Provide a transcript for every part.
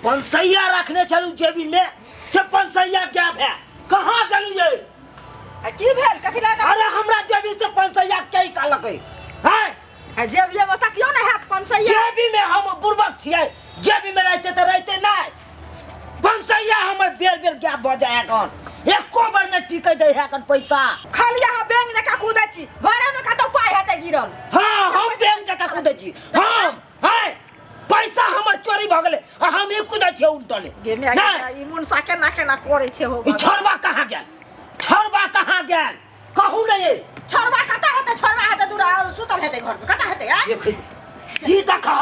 पंसैया रखने छलू जेबी में से पंसैया क्या भे कहाँ गेलू ये आ की भेल कथी लए अरे हमरा जेबी से पंसैया के कहलक हैं आ जेब जेब ओतऽ कियो नहि हैत पंसैया जेबी में हम बुर्बक छियै जेबी में रहते तऽ रहते नहि पंसैया हमर बेर बेर गैप भऽ जाइ है कन एको बेर नहि टिकै दै है कन पैसा खाली अहाँ बैंक जकाँ कूदै छी घरेमे कतौ पाइ हेतै गिरल हाँ हम बैंक जकाँ कूदै छी हम हैं पैसा हमर चोरी भऽ गेलै आ हम ई कूदै छियै उल्टले गे माय गे नहि माय, ई मुनसा केना केना करै छै हो ई छोड़बा कहाँ गेल छोड़बा कहाँ गेल कहू ने ये छोड़बा कतऽ हेतै छोड़बा हेतै दूर सुतल हेतै घरमे कतऽ हेतै आँय देख ई देखा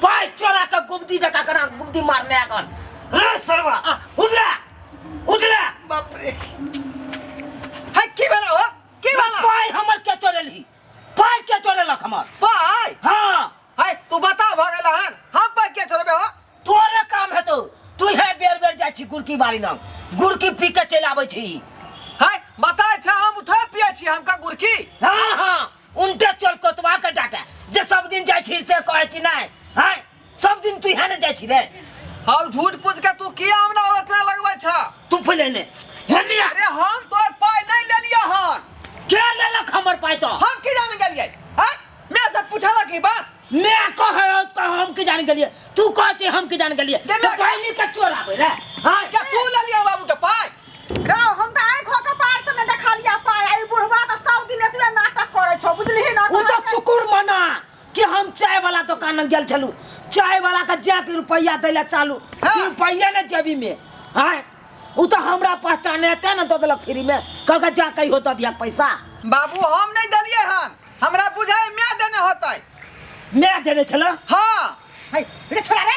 पाइ चोरा के गुब्दी जका करा गुब्दी मारने अखन रे सरवा आ, उठले उठले बाप रे है की भेला हो की भेला पाइ हमर के चोरेलही पाइ के चोरेलक हमर पाइ हाँ है तू बता भऽ गेल हन हम पाइ के चोरबे हो तोरे काम हेतौ तू हे बेर बेर जाइ छी गुड़की बाड़ी लग गुड़की पी के चलि आबै छी है बता छै हम उठा पिए छी हमका गुड़की हाँ हाँ उनटे चल कोतवा के डाटे जे सब दिन जाइ छी से कहै छी नहि हैं सब दिन तू यहाँ ने जाइ छी रे हम झूठ पूछ के तू किया हमरा ओतना लगबै छ तू पहिले ने हेनिया अरे हम तोर पाइ नहीं लेलिए हन के लेलक हमर पाइ तो हम की जाने गेलिए हैं मैं से पूछलक की बात मैं कहे तो हम की जान गेलिए तू कहे छी हम की जान गेलिए ले तो ले। पहली के चोर आबै रे हां क्या तू लेलिए बाबू के पाइ रौ हम तऽ आँखि के पार से नहि देखलियै पाइ आ ई बुढ़वा तऽ सब दिन एतबे नाटक करै छौ बुझलिही ने उ तो शुक्र मना कि हम चाय वाला दुकान में गेल छलू चाय वाला के जा के रुपया दै ला चालू हाँ। कि रुपया ने जेबी में हां उ तो हमरा पहचाने ते ने दऽ देलक फ्री में कहलक जा कहियो दऽ दिया पैसा बाबू हम नहीं देलिए हन हमरा बुझाइ मैं देने होतै मैं देने छल हाँ है रे छोड़ा रे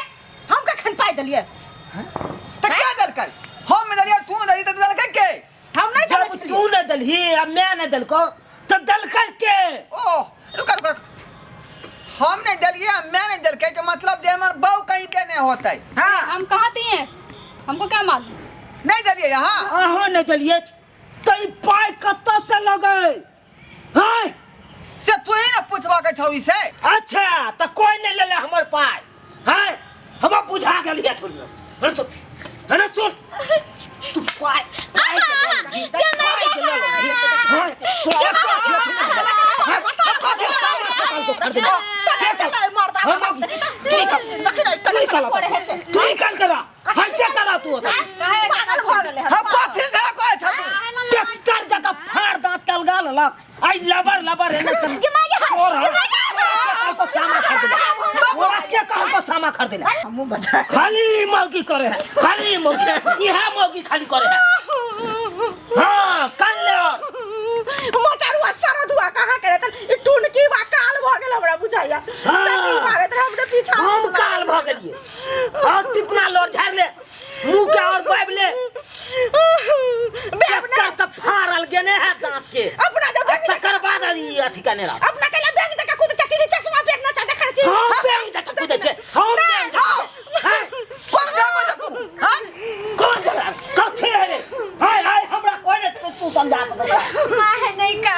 हम कखन पाइ देलियै तऽ क्या देलकै हम देलिए तू देली तऽ देलकै के हम नहि जब देने तू छलियै ने देलही आ मैं ने देलको तऽ देलकै के ओ रुक रुक हम नहीं देलिए आ मैं नहीं देलकै के मतलब जे हमर बहू कहीं देने होतै हाँ हम कहाँ दिए हमको क्या मालूम नहीं देलिए यहाँ अहाँ ने देलियै तऽ ई पाइ कतऽ से लगै हैं से तू ही ना पूछबा के छौ से अच्छा तऽ कोई नहीं लेले हमर पाइ हैं हमरा बुझा गेल थोड़ी अरे सुन अरे सुन तू पाइ पाइ के लऽ लेलही, पाइ के लऽ लेलही, हैं? तू और कथी अथी नहि भेलै, हैं? कथी सामान के खरीदे? तू ही कर, तू ही कर, तू ही कर करा हम क्या करा तू ओतऽ? पागल भऽ गेलै हन। हम कथी झगड़ा करै छ तू ट्रैक्टर जकाँ फाड़ दाँत के अलगा लेलक आई लबर लबर एने से तोर हम के सामा खरीदले तोरा के कहल को सामा खरीदले हमहूँ बचा खाली मौगी करे है खाली मौगी इहा मौगी खाली करे है हाँ कान ले और मचरुआ सरदुआ कहाँ करे त ई टुनकी बा काल भऽ गेल हमरा बुझाइया हाँ। तनी मारे त हमरे पीछा हम काल भऽ गेलिए और टिपना लोर झाड़ ले मुंह के और बाबि ले बेब ट्रैक्टर के फाड़ल गेने है दांत के अपना जब आ तकर बाद ई अथी कने रह अपना के बैंक तक कूद चकी चश्मा पेरना चाह देखै छी हम बैंक जकाँ कूदै छै हम बैंक जकाँ हैं? कोन झगड़ा छ तू हैं कोन झगड़ा कथी है रे हाय हाय हमरा कोई ने तू तू समझा सकै छै माँ नहीं का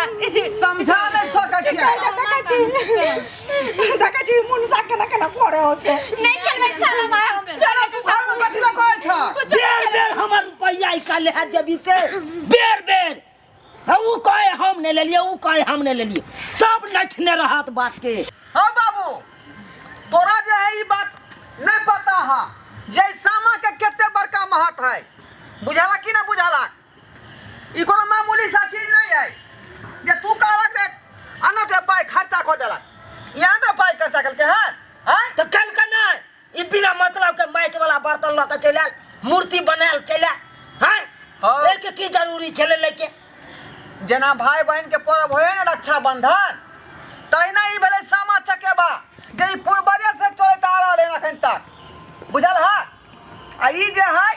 समझा नहीं सकै छियै देखै छी देखै छी मुनसा केना केना करे हो से नहीं खेलबै साला माँ हम चलो तू घर में कथी लए कहै छ बेर बेर हमर रुपैया निकाले है जेबी से बेर बेर आ ऊ कहे हम नहीं लेलिए ऊ कहे हम नहीं लेलिए सब लठने रहत बात के हाँ बाबू तोरा जे है ई बात नहीं पता है जे सामा के कते बड़का महत्व है बुझाला कि ना बुझाला ई कोनो मामूली सा चीज नहीं है जे तू कहलक रे अनट पाई खर्चा कऽ देलक यहाँ तो पाई खर्चा करके है हैं तो कल का नहीं ई बिना मतलब के माटि वाला बर्तन लऽ के चलि आयल मूर्ति बनायल चलि आयल हैं हाँ। एहिके की जरूरी छलै लैके जेना भाई बहन के पर्व होय ने रक्षाबंधन तहिना ई भेलै सामा चकेबा जे ई पूर्वजे से चलैत आ रहल है अखन तक बुझल है आ ई जे है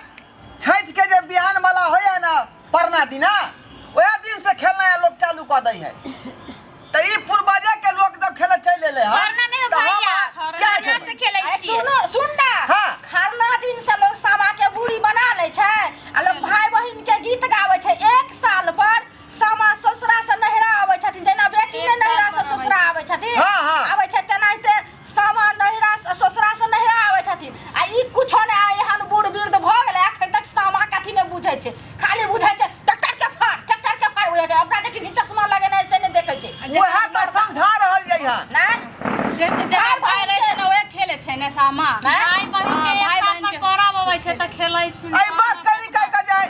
छठि के जे बिहान वाला होय है ना परना दिना वएह दिन से खेलना लोग चालू कऽ दै है तऽ ई पूर्वजे के लोग जब खेले चलि एलै हन खरना नहीं हो तऽ हम भैया क्या खरना खेलबै? से खेलै अरे छियै सुनो सुन ना हाँ। खरना दिन से लोग सामा के बूढ़ी बना लै छै आ लोग भाई बहिन के गीत गाबै छै एक साल पर सामा ससुरा से नैहरा आबै छथिन जेना बेटी ने एक साल नैहरा से पर आबै ससुरा आबै छथिन हाँ, हाँ। आबै छै तेनाहिते सामा नैहरा से ससुरा से नैहरा आबै छथिन आ ई कुछो नहि आय खेलै छी एहि बात करी कह के जाय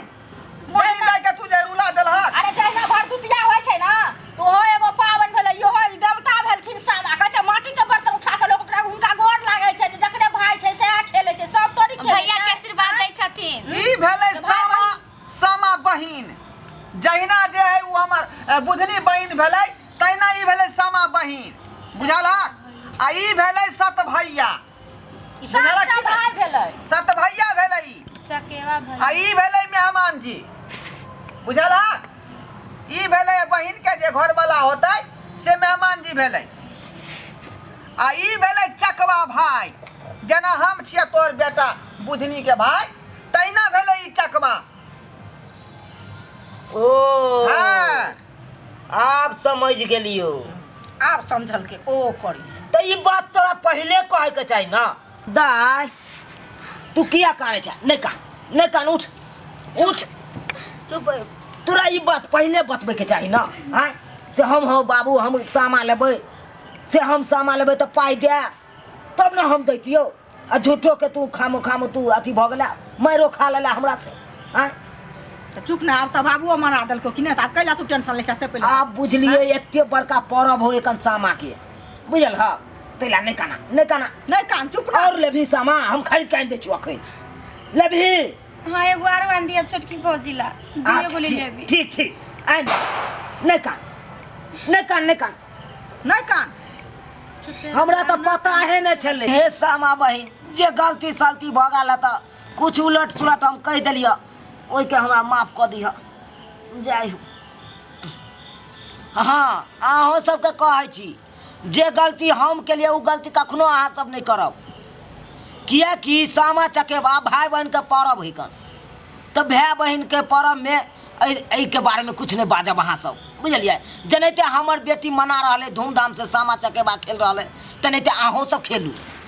मोहिनी दाइ के तू जे रुला देलहक। अरे जहिना भरदुतिया होइ छै ने तऽ ओहो एगो पाबनि भेलै, इहो देवता भेलखिन सामा। कहै छै माटी के बर्तन उठा के लोक ओकरा हुनका गोर लागै छै, जे जकरे भाय छै सएह खेलै छै, सब थोड़ी खेलै भैया के छै। आशीर्वाद दै छथिन। ई भेलै सामा सामा बहिन। जहिना जे है ओ हमर बुधनी बहिन भेलै तहिना ई भेलै सामा बहिन, बुझलहक? आ ई भेलै सत भैया। ई सातटा भाय भेलै। सत भैया भेलै ई। चकेवा भैया। आ ई भेलै मेहमान जी, बुझलहक? ई भेलै बहिन के जे घरवाला होतै से मेहमान जी भेलै। आ ई भेलै चकवा भाय, जेना हम छियै तोहर बेटा बुधनी के भाय तहिना भेलै ई चकवा। ओ हाँ। आब समझ गेलियो। आब समझलकै ओ करी। तऽ ई बात तोरा पहिले कहै के चाही ना। दाय तू किया कानै छै? नहि कान, नहि कान, उठ उठ। तू तोरा ई बात पहिले बतबै के चाही ना। आँय से हम हौ बाबू, हम सामा लेबै, से हम सामा लेबै तऽ पाइ दे तब ने हम दैतियौ। आ झूठो के तू खामो खामो तू अथी भऽ गेला, मारियो खा लेला हमरा से। आँय तऽ चुप ने, आब तऽ बाबुओ मना देलकौ कि नहि, तऽ आब कैला तू टेंशन लै छह से पहिले। आब बुझलियै एते बड़का परब हो एखन सामा के, बुझल ह? तैला नहि काना, नहि काना, नहि कान, चुप ना। और लेबही सामा? हम खरीद के आनि दै छियौ अखन, लेबही? हाँ एगो आरो आनि दिअ छोटकी भौजी ला, दुइयो अच्छा, गो ले ठीक लेबी। ठीक ठीक, आनि दे। नहि कान, नहि कान, नहि कान, नहि कान। हमरा तऽ पता है नहि छलै। हे सामा बहिन, जे गलती सलती भऽ गेल तऽ कुछ उलट सुलट हम कहि देलियऽ, ओहिके हमरा माफ कऽ दिहऽ। जय हो। हँ अहूँ सबके कहै छी, जे गलती हम केलियै ओ गलती कखनो अहाँ सब नहि करब, किएकि सामा चकेबा भाय बहिनके पर्व होइ कन, तऽ भाय बहिनके पर्वमे एहिके बारेमे किछु नहि बाजब अहाँ सब, बुझलियै? जेनाहिते हमर बेटी मना रहल अइ धूमधामसँ सामा चकेबा खेल रहल अइ, तेनाहिते अहूँ सब खेलू।